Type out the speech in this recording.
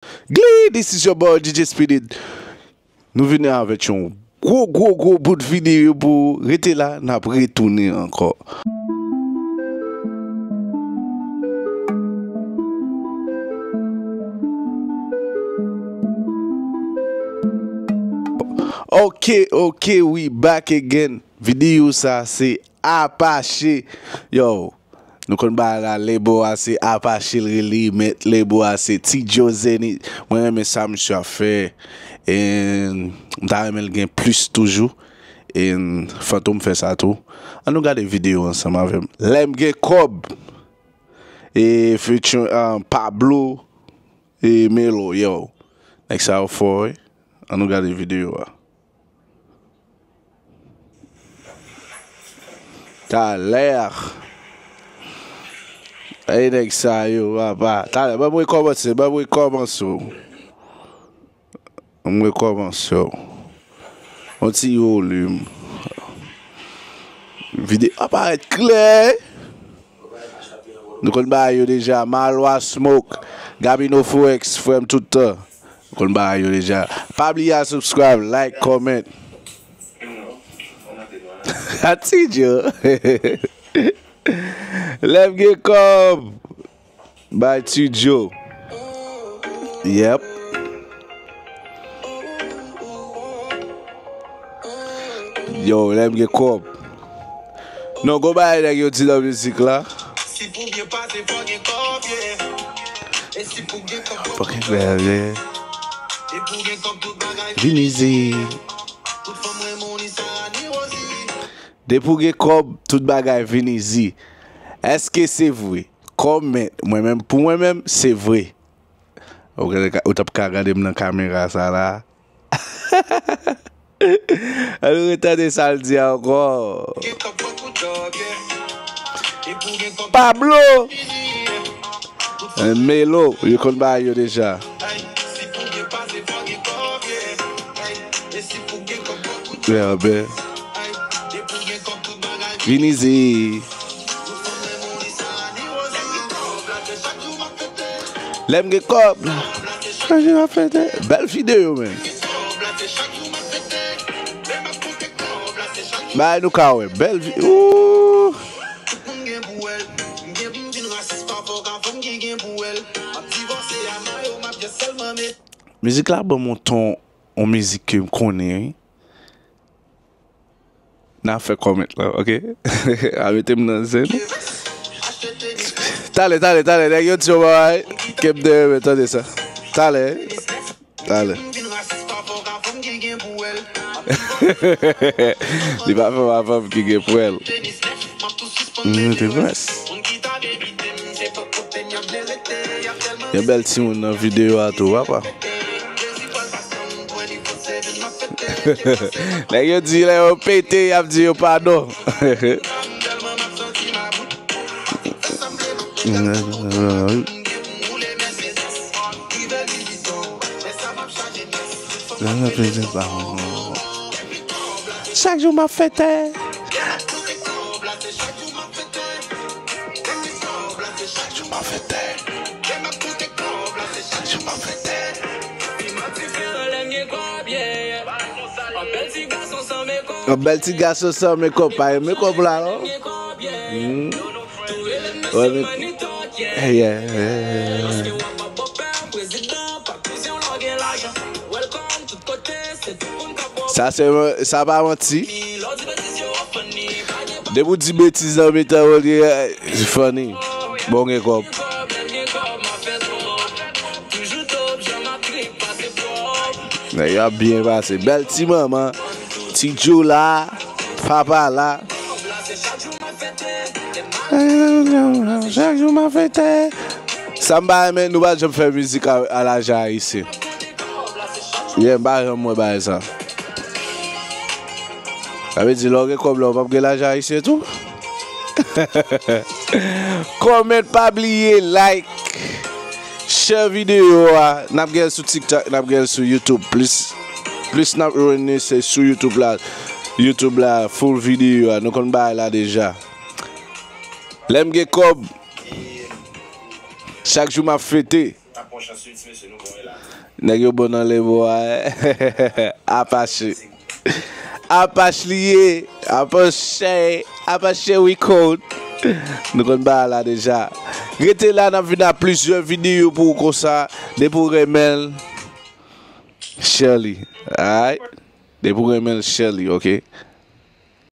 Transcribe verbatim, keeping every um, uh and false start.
Glee, this is your boy D J Speedy. Nou vini avèk yon gwo, gwo, gwo bout videyo pou ou. Rete la, n ap retounen ankò. Ok, ok, we back again. Videyo sa se Apache. Yo, nou konn bagay la, label a se Apache l rele, men label a se T Joe Zenith. Mwen renmen sa misye ap fè. E m ta renmen l gen plis toujou. E Fantom fè sa tou. An nou gade videyo ansanm avè m. Lè m gen kòb. E featuring, ah, Pablo e Melo, yo. Nèg sa yo fò, wi. An nou gade videyo a. Talè. Ey, nèg sa yo, papa. Talè, ban m rekòmanse, ban m rekòmanse. Ban m rekòmanse. Yon ti volim. Videyo a parèt klè. Nou konn bagay yo deja. Malwa Smoke, Gabino Forex, frè m tout tan. Nou konn bagay yo deja. Pa bliye a subscribe, like, comment. Ati Djo. Lè m gen kòb. Bay Ti Djo. Yep. Yo, lè m gen kòb. Non, gon bagay nèg yo di nan mizik la. Fucking bèl, yeah. Vin izi. Depi w gen kòb, tout bagay vin izi. Èske se vre? Kòmèt. Mwen menm, pou mwen menm, se vre. Ou t ap ka gade m nan kamera sa la. Ann retande sa l di ankò. Pablo! Melo, yo konn bagay yo deja. Yeah, man. Vin izi. Lè m gen kòb la. Chak jou m ap fete. Bèl videyo, men. Bagay nou ka wè. Bèl vi-, ooh. Mizik la ban m yon ton, yon mizik ke m konnen, wi. N a fè kòmèt la, ok? A mete m nan zen. Talè, talè, talè, nèg yo di yon bagay ke m te renmen tande sa. Talè. Talè. Li pa fè m avan m ki gen pwèl. Mm, te vrès. Yon bèl timoun nan videyo a tou, papa. Nèg yo di lè yo pete, y ap di yo padon. Chak jou m ap fete. Chak jou m ap fete. Chak jou m ap fete. Yon bèl ti gason san mekòp, pa gen mekòp la, non? Hmm. Wè, men, yeah. Sa se, sa pa manti. Depi w di betiz nan mitan yo, li, eh, funny. Bon, gen kòb. Nèg yo ap byen pase. Bèl ti manman. Ti Djo la. Papa la. Chak jou m ap fete. Sa m pa renmen, nou pa janm fè mizik a, a lajan ayisyen. Yeah, m pa janm wè bagay sa. Sa vle di, lè w gen kòb la, w p ap gen lajan ayisyen tou? Kòmèt, pa bliye, like, share videyo a. N ap gen l sou TikTok, n ap gen l sou YouTube. Plis, plis n ap jwenn li, se sou YouTube la. YouTube la, full videyo a. Nou konn bagay la deja. Lè m gen kòb, chak jou m ap fete. Nèg yo bon nan lebo a. Apache. Apache li ye. Apache. Apache Record. Nou konn ba la deja. Rete la, n ap vin a plizyè videyo pou ou konsa. Depi w renmen l, share li. Alright? Depi w renmen l, share li, ok?